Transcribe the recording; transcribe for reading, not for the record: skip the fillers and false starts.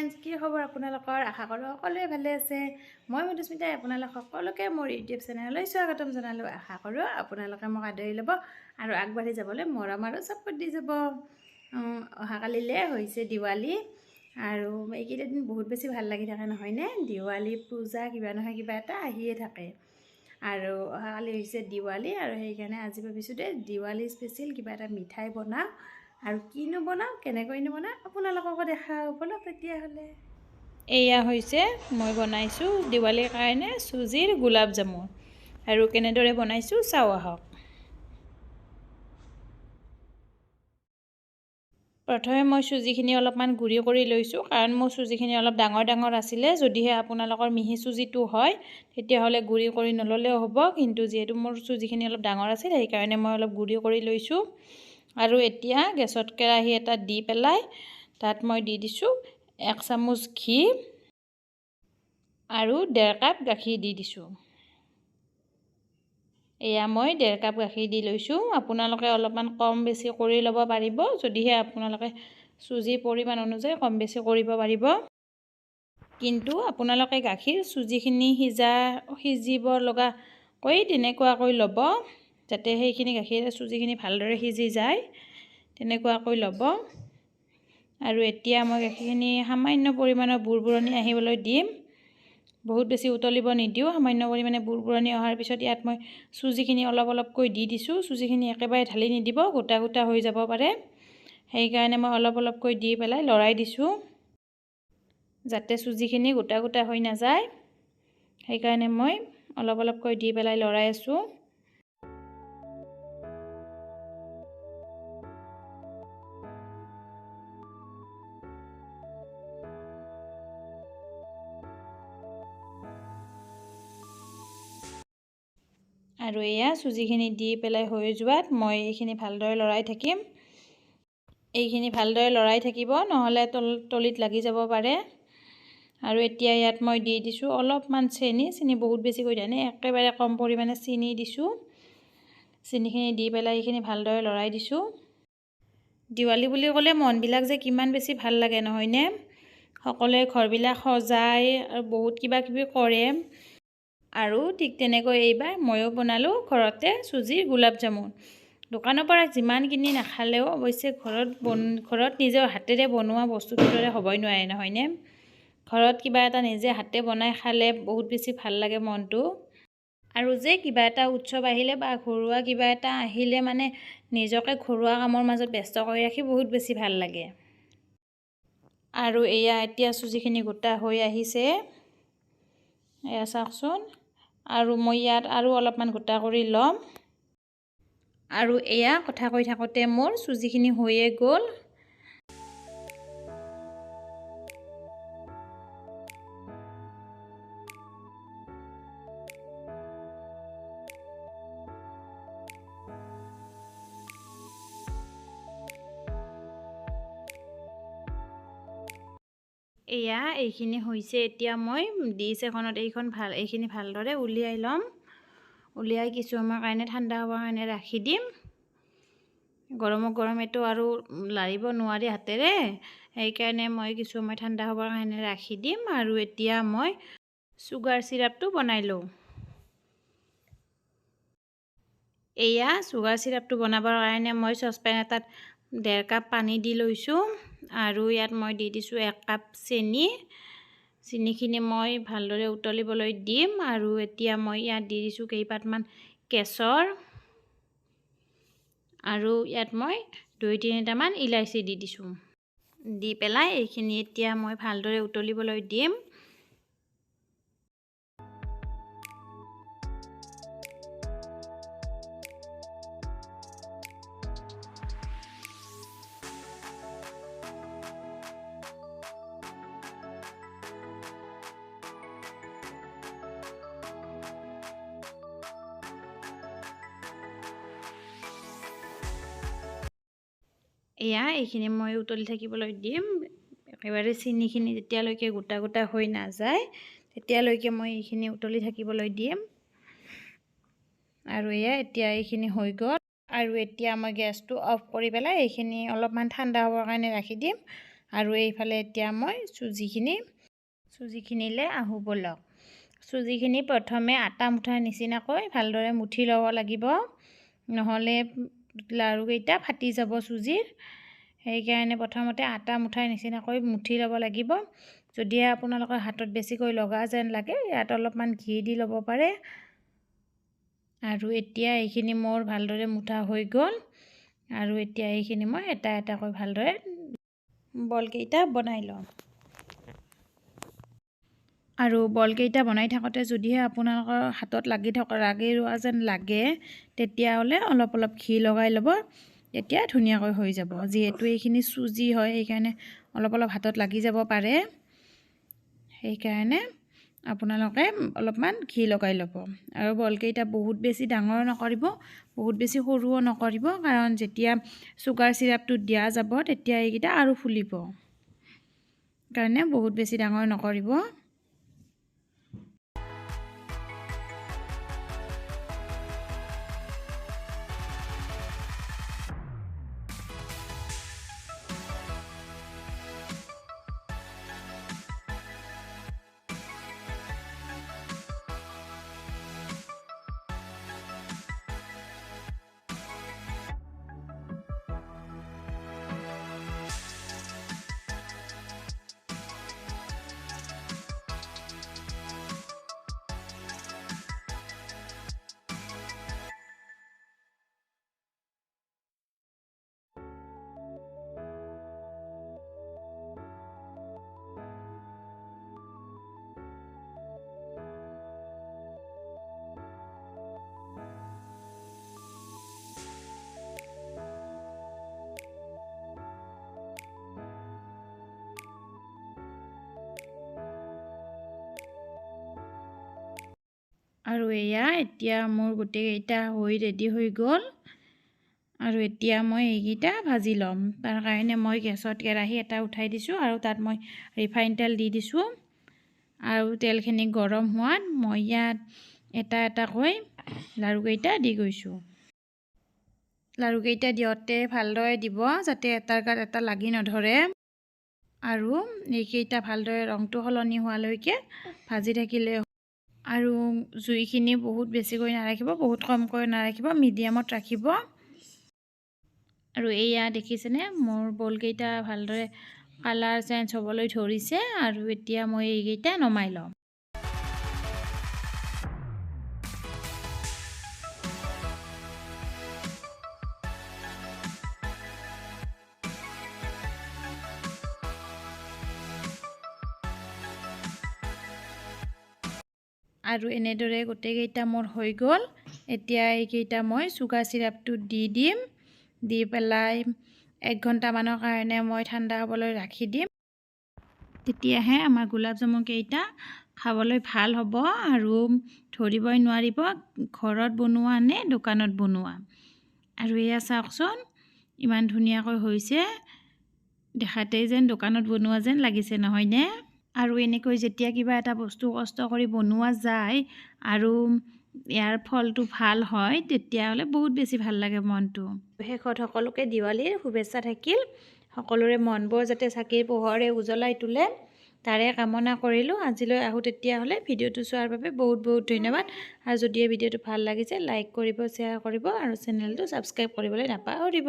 Friends, কি খবৰ আপোনালোকৰ? আশা কৰোঁ সকলোৱে ভালে আছে। মই মধুস্মিতাই আপোনালোক সকলোকে মোৰ ইউটিউব চেনেললৈ স্বাগতম জনালোঁ। আশা কৰোঁ আপোনালোকে মোক আদৰি ল'ব আৰু আগবাঢ়ি যাবলৈ মৰম আৰু ছাপোৰ্ট দি যাব। অহাকালিলৈ হৈছে দিৱালী আৰু এইকেইটা দিন বহুত বেছি ভাল লাগি থাকে নহয়নে? দিৱালী, পূজা, কিবা নহয় কিবা এটা আহিয়ে থাকে। আৰু অহাকালি হৈছে দিৱালী আৰু সেইকাৰণে আজি ভাবিছোঁ দে দিৱালী স্পেচিয়েল কিবা এটা মিঠাই বনাওঁ আৰু কিনো বনাওঁ, কেনেকৈনো বনাওঁ আপোনালোককো দেখাওঁ। ব'লক তেতিয়াহ'লে। এয়া হৈছে মই বনাইছোঁ দিৱালীৰ কাৰণে চুজিৰ গোলাপ জামুন আৰু কেনেদৰে বনাইছোঁ চাওঁ আহক। প্ৰথমে মই চুজিখিনি অলপমান গুড়ি কৰি লৈছোঁ, কাৰণ মোৰ চুজিখিনি অলপ ডাঙৰ ডাঙৰ আছিলে। যদিহে আপোনালোকৰ মিহি চুজিটো হয় তেতিয়াহ'লে গুড়ি কৰি নল'লেও হ'ব, কিন্তু যিহেতু মোৰ চুজিখিনি অলপ ডাঙৰ আছিল সেইকাৰণে মই অলপ গুড়ি কৰি লৈছোঁ। আৰু এতিয়া গেছত কেৰাহী এটা দি পেলাই তাত মই দি দিছোঁ 1 চামুচ ঘি আৰু 1.5 কাপ গাখীৰ দি দিছোঁ। এয়া মই 1.5 কাপ গাখীৰ দি লৈছোঁ। আপোনালোকে অলপমান কম বেছি কৰি ল'ব পাৰিব, যদিহে আপোনালোকে চুজিৰ পৰিমাণ অনুযায়ী কম বেছি কৰিব পাৰিব। কিন্তু আপোনালোকে গাখীৰ চুজিখিনি সিজিব লগাকৈ তেনেকুৱাকৈ ল'ব, যাতে সেইখিনি গাখীৰ চুজিখিনি ভালদৰে সিজি যায়, তেনেকুৱাকৈ ল'ব। আৰু এতিয়া মই গাখীৰখিনি সামান্য পৰিমাণৰ বুৰবুৰণি আহিবলৈ দিম, বহুত বেছি উতলিব নিদিওঁ। সামান্য পৰিমাণে বুৰবুৰণি অহাৰ পিছত ইয়াত মই চুজিখিনি অলপ অলপকৈ দি দিছোঁ। চুজিখিনি একেবাৰে ঢালি নিদিব, গোটা গোটা হৈ যাব পাৰে, সেইকাৰণে মই অলপ অলপকৈ দি পেলাই লৰাই দিছোঁ, যাতে চুজিখিনি গোটা গোটা হৈ নাযায়। সেইকাৰণে মই অলপ অলপকৈ দি পেলাই লৰাই আছোঁ। আৰু এয়া চুজিখিনি দি পেলাই হৈ যোৱাত মই এইখিনি ভালদৰে লৰাই থাকিম। এইখিনি ভালদৰে লৰাই থাকিব, নহ'লে তলিত লাগি যাব পাৰে। আৰু এতিয়া ইয়াত মই দি দিছোঁ অলপমান চেনি। চেনি বহুত বেছিকৈ দিয়া নাই, একেবাৰে কম পৰিমাণে চেনি দিছোঁ। চেনিখিনি দি পেলাই এইখিনি ভালদৰে লৰাই দিছোঁ। দিৱালী বুলি ক'লে মনবিলাক যে কিমান বেছি ভাল লাগে নহয়নে? সকলোৱে ঘৰবিলাক সজায় আৰু বহুত কিবা কিবি কৰে। আৰু ঠিক তেনেকৈ এইবাৰ ময়ো বনালোঁ ঘৰতে চুজিৰ গোলাপ জামুন। দোকানৰ পৰা যিমান কিনি নাখালেও অৱশ্যে ঘৰত নিজৰ হাতেৰে বনোৱা বস্তুটোৰ দৰে হ'বই নোৱাৰে নহয়নে? ঘৰত কিবা এটা নিজে হাতে বনাই খালে বহুত বেছি ভাল লাগে মনটো। আৰু যে কিবা এটা উৎসৱ আহিলে বা ঘৰুৱা কিবা এটা আহিলে নিজকে ঘৰুৱা কামৰ মাজত ব্যস্ত কৰি ৰাখি বহুত বেছি ভাল লাগে। আৰু এয়া এতিয়া চুজিখিনি গোটা হৈ আহিছে, এয়া চাওকচোন। আৰু মই ইয়াত আৰু অলপমান গোটা কৰি ল'ম। আৰু এয়া কথা কৈ থাকোঁতে মোৰ চুজিখিনি হৈয়ে গ'ল। এয়া এইখিনি হৈছে। এতিয়া মই ডিছ এখনত এইখিনি ভালদৰে উলিয়াই ল'ম। উলিয়াই কিছু সময়ৰ কাৰণে ঠাণ্ডা হ'বৰ কাৰণে ৰাখি দিম। গৰমত গৰমেতো আৰু লাৰিব নোৱাৰি হাতেৰে, সেইকাৰণে মই কিছু সময় ঠাণ্ডা হ'বৰ কাৰণে ৰাখি দিম। আৰু এতিয়া মই চুগাৰ চিৰাপটো বনাই লওঁ। এয়া চুগাৰ চিৰাপটো বনাবৰ কাৰণে মই চচপেন এটাত 1.5 কাপ পানী দি লৈছোঁ। আৰু ইয়াত মই দি দিছোঁ 1 কাপ চেনি। চেনিখিনি মই ভালদৰে উতলিবলৈ দিম। আৰু এতিয়া মই ইয়াত দি দিছোঁ কেইপাতমান কেশৰ। আৰু ইয়াত মই 2-3টামান ইলাচি দি দিছোঁ। দি পেলাই এইখিনি এতিয়া মই ভালদৰে উতলিবলৈ দিম। এয়া এইখিনি মই উতলি থাকিবলৈ দিম। একেবাৰে চেনিখিনি যেতিয়ালৈকে গোটা গোটা হৈ নাযায় তেতিয়ালৈকে মই এইখিনি উতলি থাকিবলৈ দিম। আৰু এয়া এতিয়া এইখিনি হৈ গ'ল। আৰু এতিয়া মই গেছটো অফ কৰি পেলাই এইখিনি অলপমান ঠাণ্ডা হ'বৰ কাৰণে ৰাখি দিম। আৰু এইফালে এতিয়া মই চুজিখিনিলৈ আহোঁ ব'লক। চুজিখিনি প্ৰথমে আটা মুঠাৰ নিচিনাকৈ ভালদৰে মুঠি ল'ব লাগিব, নহ'লে লাৰুকেইটা ফাটি যাব চুজিৰ। সেইকাৰণে প্ৰথমতে আটা মুঠাৰ নিচিনাকৈ মুঠি ল'ব লাগিব। যদিহে আপোনালোকৰ হাতত বেছিকৈ লগা যেন লাগে, ইয়াত অলপমান ঘি দি ল'ব পাৰে। আৰু এতিয়া এইখিনি মোৰ ভালদৰে মুঠা হৈ গ'ল। আৰু এতিয়া এইখিনি মই এটা এটাকৈ ভালদৰে বলকেইটা বনাই ল'ম। আৰু বলকেইটা বনাই থাকোঁতে যদিহে আপোনালোকৰ হাতত লাগি ৰোৱা যেন লাগে, তেতিয়াহ'লে অলপ অলপ ঘি লগাই ল'ব, তেতিয়া ধুনীয়াকৈ হৈ যাব। যিহেতু এইখিনি চুজি হয়, সেইকাৰণে অলপ অলপ হাতত লাগি যাব পাৰে, সেইকাৰণে আপোনালোকে অলপমান ঘি লগাই ল'ব। আৰু বলকেইটা বহুত বেছি ডাঙৰ নকৰিব, বহুত বেছি সৰুও নকৰিব, কাৰণ যেতিয়া চুগাৰ চিৰাপটো দিয়া যাব তেতিয়া এইকেইটা আৰু ফুলিব, সেইকাৰণে বহুত বেছি ডাঙৰ নকৰিব। আৰু এয়া এতিয়া মোৰ গোটেইকেইটা হৈ ৰেডি হৈ গ'ল। আৰু এতিয়া মই এইকেইটা ভাজি ল'ম। তাৰ কাৰণে মই গেছত কেৰাহী এটা উঠাই দিছোঁ আৰু তাত মই ৰিফাইন তেল দি দিছোঁ। আৰু তেলখিনি গৰম হোৱাত মই ইয়াত এটা এটাকৈ লাৰুকেইটা দি গৈছোঁ। লাৰুকেইটা দিওঁতে ভালদৰে দিব, যাতে এটাৰ গাত এটা লাগি নধৰে। আৰু এইকেইটা ভালদৰে ৰংটো সলনি হোৱালৈকে ভাজি থাকিলে। আৰু জুইখিনি বহুত বেছিকৈ নাৰাখিব, বহুত কমকৈ নাৰাখিব, মিডিয়ামত ৰাখিব। আৰু এয়া দেখিছেনে মোৰ বলকেইটা ভালদৰে কালাৰ চেঞ্জ হ'বলৈ ধৰিছে। আৰু এতিয়া মই এইকেইটা নমাই ল'ম। আৰু এনেদৰে গোটেইকেইটা মোৰ হৈ গ'ল। এতিয়া এইকেইটা মই চুগাৰ চিৰাপটো দি দিম, দি পেলাই 1 ঘণ্টামানৰ কাৰণে মই ঠাণ্ডা হ'বলৈ ৰাখি দিম। তেতিয়াহে আমাৰ গোলাপ জামুনকেইটা খাবলৈ ভাল হ'ব আৰু ধৰিবই নোৱাৰিব ঘৰত বনোৱা নে দোকানত বনোৱা। আৰু এয়া চাওকচোন, ইমান ধুনীয়াকৈ হৈছে, দেখাতেই যেন দোকানত বনোৱা যেন লাগিছে, নহয়নে? আৰু এনেকৈ যেতিয়া কিবা এটা বস্তু কষ্ট কৰি বনোৱা যায় আৰু ইয়াৰ ফলটো ভাল হয়, তেতিয়াহ'লে বহুত বেছি ভাল লাগে মনটো। শেষত সকলোকে দিৱালীৰ শুভেচ্ছা থাকিল। সকলোৰে মনবোৰ যাতে চাকিৰ পোহৰে উজ্বলাই তোলে তাৰে কামনা কৰিলোঁ। আজিলৈ আহোঁ তেতিয়াহ'লে। ভিডিঅ'টো চোৱাৰ বাবে বহুত বহুত ধন্যবাদ। আৰু যদি এই ভিডিঅ'টো ভাল লাগিছে, লাইক কৰিব, শ্বেয়াৰ কৰিব আৰু চেনেলটো ছাবস্ক্ৰাইব কৰিবলৈ নাপাহৰিব।